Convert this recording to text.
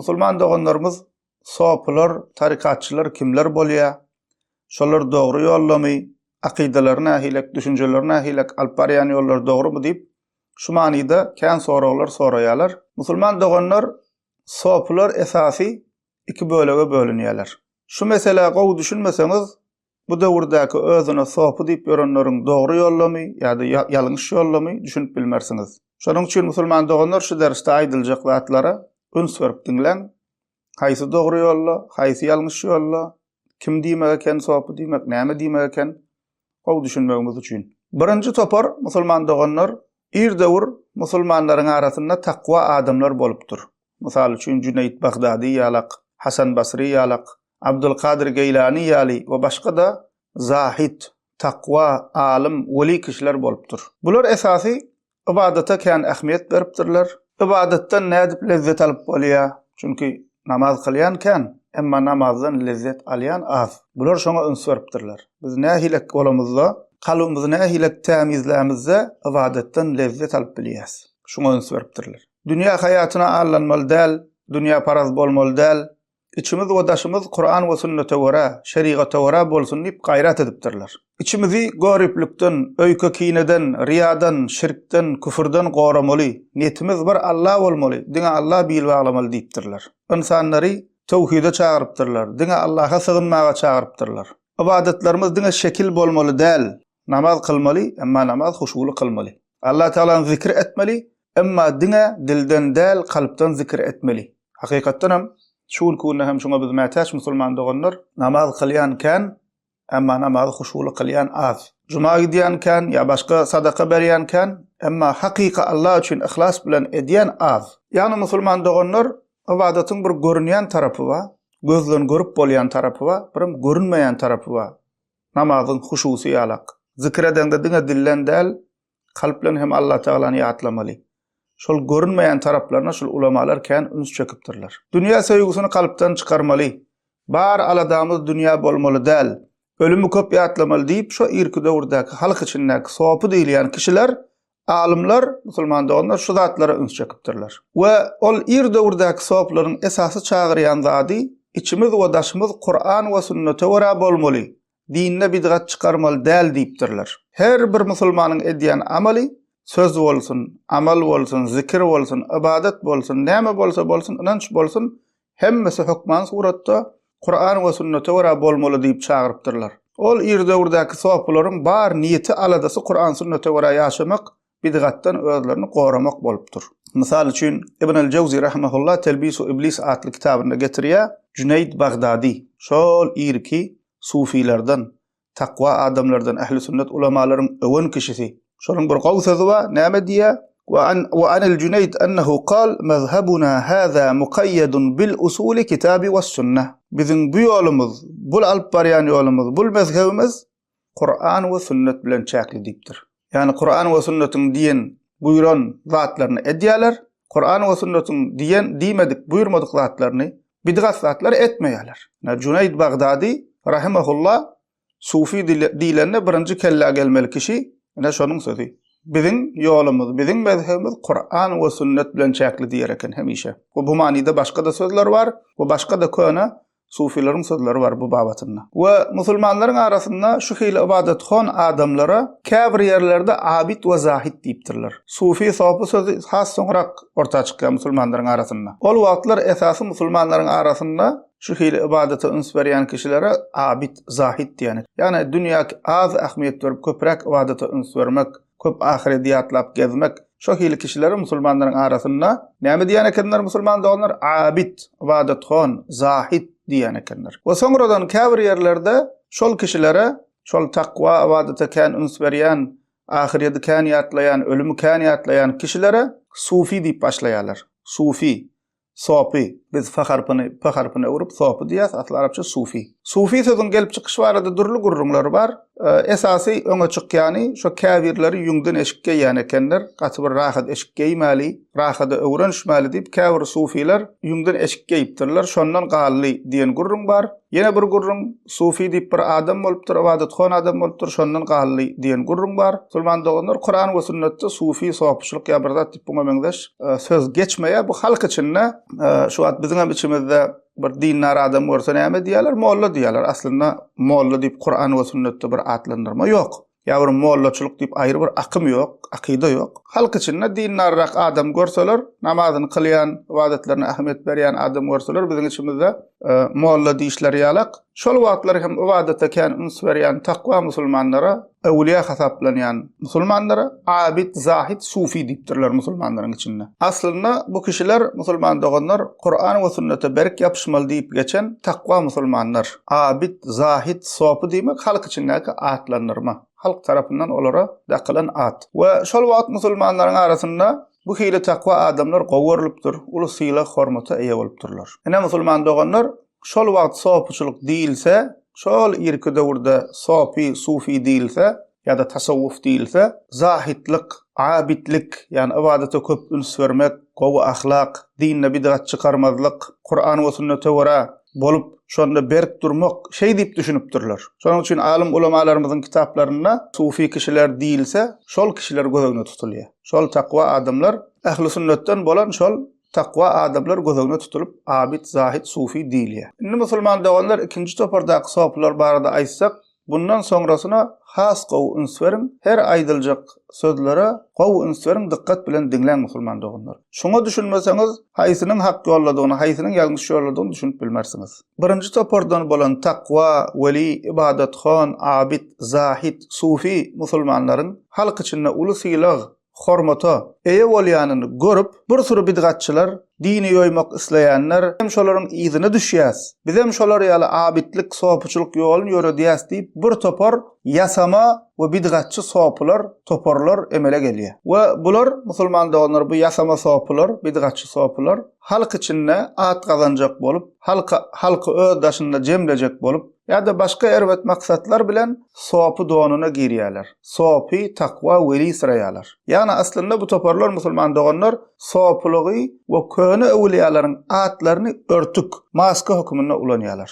Musulman doganlarymyz sopylar, tarikatçylar kimler bolýar? Şolar dogry ýoldamy? Akydalary nähilek, düşünjeleri nähilek, alyp barýan ýollary dogrumy diýip, şu manyda kän soraglar soraýarlar. Musulman doganlar sopylar esasy iki bölege bölünýärler. Şu meselä gowy düşünmeseňiz, bu döwürdäki özüne sopy diýip ýörenleriň dogry ýoldamy ýa-da ýalňyş ýoldamy düşünip bilmersiňiz. Şonuň üçin musulman doganlar şu dersde aýdyljak zatlara üns berip diňläň. Haýsy dogry ýolda, haýsy ýalňyş ýolda, kim diýmek eken sopy diýmek, näme diýmek eken, gowy düşünmegimiz üçin. Birinji topar musulman doganlar ir döwür musulmanlaryň arasynda takwa adamlar bolupdyr. Mysal üçin Jüneýit Bagdady ýalak, Hasan Basry ýalak, Abdulkadyr Geýlany ýaly we başga-da zahid, takwa, alym, weli kişiler bolupdyr. Bular esasy ybadata kän ähmiýet beripdirler. Ybadatdan nädip lezzet alyp bolýar? Çünki namaz kylýan kän, emma namazdan lezzet alýan az. Bular şoňa üns beripdirler. Biz nähilek bolamyzda, kalbymyzy nähilek tämizlämizde ybadatdan lezzet alyp bilýäs. Şuňa üns beripdirler. Dünýä haýatyna aldanmaly däl, dünýäparaz bolmaly däl, içimiz we daşymyz Kuran we sünnete görä, şerigata görä bolsun diýip gaýrat edipdirler. Içimizi göriplikden, öýke-kineden, riýadan, şirkden, küfürden goramaly, netimiz bir Alla bolmaly, diňe Alla bil baglamaly diýipdirler. Ynsanlary töwhide çagyrypdyrlar, diňe Allaha sygynmaga çagyrypdyrlar. Ybadatlarymyz diňe şekil bolmaly däl, namaz kylmaly, emma namaz huşuly kylmaly. Allatagalany zikir etmeli, emma diňe dilden däl, kalpdan zikir etmeli. Hakykatdan hem, şu günki günde hem şuňa biz mätäç musulman doganlar, namaz kylýan kän, emma namazy huşuly kylýan az. Juma gidýän kän ýa başga sadaka berýän kän, emma hakyky Allah üçin yhlas bilen edýän az. Ýagny musulman doganlar, ybadatyň bir görünýän tarapy bar, gözden görüp bolýan tarapy bar, birem görünmeýän tarapy bar. Namazyň huşusy ýalak. Zikir edeňde diňe dilden däl, kalp bilen hem Allatagalany ýatlamaly. Şol görünmeýän taraplaryna şul ulamalar kän üns çekipdirler. Dünýä söýgüsini kalpdan çykarmaly. Bar aladamyz dünýä bolmaly däl. Ölümi köp ýatlamaly diýip şo irki döwürdäki halk içindäki sopy diýilýän kişiler, alymlar, musulman doganlar şu zatlara üns çekipdirler. We ol ir döwürdäki sopylaryň esasy çagyrýan zady içimiz we daşymyz Kuran we sünnete görä bolmaly, dinde bidgat çykarmaly däl diýipdirler. Her bir musulmanyň edýän amaly, söz bolsun, amal bolsun, zikir bolsun, ybadat bolsun, näme bolsa bolsun, ynanç bolsun, hemmesi hökman suratda Kuran we sünnete görä bolmaly diýip çagyrypdyrlar. Ol ir döwürdäki sopylaryň bar niýeti aladasy Kuran sünnete görä ýaşamak, bidgatdan özlerini goramak bolupdyr. Mysal üçin, Ibn el-Jewzi rahimehullah Telbisu Iblis atly kitabynda getirýär, Jüneýd Bagdady, şol irki sufilerden, takwa adamlardan, ähli sünnet ulamalaryň öwen kişisi. Şonuň bir gowy sözi bar, näme diýýär? Wa an wa anil Jüneýd ennehu kal, Mezhebuna haza mukayyedun bil usuli kitabi was sünneh. Biziň bu ýolumyz, bul alyp barýan ýolumyz, bul mezhebimiz Kuran we sünnet bilen çäkli diýipdir. Ýagny Kuran we sünnetiň diýen, buýran zatlaryny edýärler, Kuran we sünnetiň diýen, diýmedik, buýurmadyk zatlaryny, bidgat zatlary etmeýärler. Ine Junayd Bagdady rahimehullah sufi diýlende birinji kellä gelmeli kişi ine şonuň sözi. Biziň ýolumyz, biziň mezhebimiz Kuran we sünnet bilen çäkli diýer eken hemişe. We bu manyda başga-da sözler bar we başga-da köne Sufileriň sözleri bar bu babatynda. We musulmanlaryň arasynda şu hili ybadathon adamlara käbir ýerlerde abid we zahid diýipdirler. Sufi, sopy sözi has soňrak orta çykýar musulmanlaryň arasynda. Ol wagtlar esasy musulmanlaryň arasynda şu hili ybadata üns berýän kişilere abid, zahid diýen. Ýagny dünýä az ähmiýet berip köpräk ybadata üns bermek, köp ahyredi ýatlap gezmek, şo hili kişileri musulmanlaryň arasynda näme diýen ekenler musulman doganlar? Abid, ybadathon, zahid diýen ekenler. We soňradan käbir ýerlerde şol kişilere şol takwa, ybadata kän üns berýän, ahyredi kän ýatlaýan, ölümi kän ýatlaýan kişilere sufi diýip başlaýarlar. Sufi. Sopy, biz f harpyny p harpyna öwrüp sopy diýýäs, asly arapça sufi. Sufi sözüň gelip çykyşy barada dürli gürrüňler bar. Esasy öňe çykýany şo käbirleri ýüňden eşik geýýän ekenler, gaty bir rahat eşik geýmäli, rahada öwrenişmäli diýip käbir sufiler ýüňden eşik geýipdirler, şondan galdy diýen gürrüň bar. Ýene bir gürrüň, sufi diýip bir adam bolupdyr, ybadathon adam bolupdyr, şondan galdy diýen gürrüň bar. Musulman doganlar, Kuran we sünnetde sufi, sopuçylyk ýa bir zat diýip buňa meňzeş söz geçmeýär. Bu halk içinde şu wagt. wagt biziň hem içimizde bir dindar adam görse näme diýýärler? Molla diýýärler. Aslynda molla diýip Kuran we sünnetde bir atlandyrma ýok. Ýa bir mollaçylyk diýip aýry bir akym ýok, akyda ýok. Halk içinde dindarrak adam görseler, namazyny kylýan, ybadatlaryna ähmiýet berýän adam görseler biziň içimizde molla diýişleri ýalak. Şol wagtlar hem ybadata kän üns berýän takwa musulmanlara, öwlüýä hasaplanýan musulmanlara abid, zahid, sufi diýipdirler musulmanlaryň içinde. Aslynda bu kişiler, musulman doganlar, Kuran we sünnete berk ýapyşmaly diýip geçen takwa musulmanlar. Abid, zahid, sopy diýmek halk içindäki atlandyrma. Halk tarapyndan olara dakylan at. We şol wagt musulmanlaryň arasynda bu hili takwa adamlar gowy görlüpdir, uly sylag-hormata eýe bolupdyrlar. Ine musulman doganlar, Şol wagt sopuçylyk diýilse, şol irki döwürde sopy, sufi diýilse ýa-da tasawwuf diýilse, zahytlyk, abidlik, ýagny ybadata köp üns bermek, gowy ahlak, dinde bidgat çykarmazlyk, Kuran we sünnete görä bolup, şonda berk durmak, şeý diýip düşünipdirler. Şonuň üçin alym-ulamalarymyzyň kitaplarynda sufi kişiler diýilse, şol kişiler göz öňünde tutulýar. Şol takwa adamlar, ähli-sünnetden bolan şol Takwa adamlar göz öňüne tutulyp abid, zahid, sufi diýilýär. Indi musulman doganlar ikinji topardaky sopylar barada aýtsak, bundan soňrasyna has gowy üns beriň, her aýdyljak sözlere gowy üns beriň, dykgat bilen diňläň musulman doganlar. Şuňa düşünmeseňiz, haýsynyň hak ýoldadygyny, haýsynyň ýalňyş ýoldadygyny düşünip bilmersiňiz. Birinji topardan bolan takwa, weli, ybadathon, abid, zahid, sufi musulmanlaryň halk içinde uly sylag, hormata eýe bolýanyny görüp, bir süri bidgatçylar, dini ýoýmak isleýänler hem şolaryň yzyna düşýäs, bizem şolar ýaly abidlik, sopuçylyk ýoluny ýöredýäs diýip, bir topar ýasama we bidgatçy sopular, toparlar emele gelýär. We bular, musulman doganlar, bu ýasama sopular, bidgatçy sopular halk içinde at gazanjak bolup, halka, halky öz daşynda jemlejek bolup, ýa-da başga erbet maksatlar bilen sopy donuna girýärler. Sopy, takwa, weli syraýarlar. Ýagny aslynda bu toparlar musulman doganlar sopulygy we köne öwülýalaryň atlaryny örtük, maska höküminde ulanýarlar.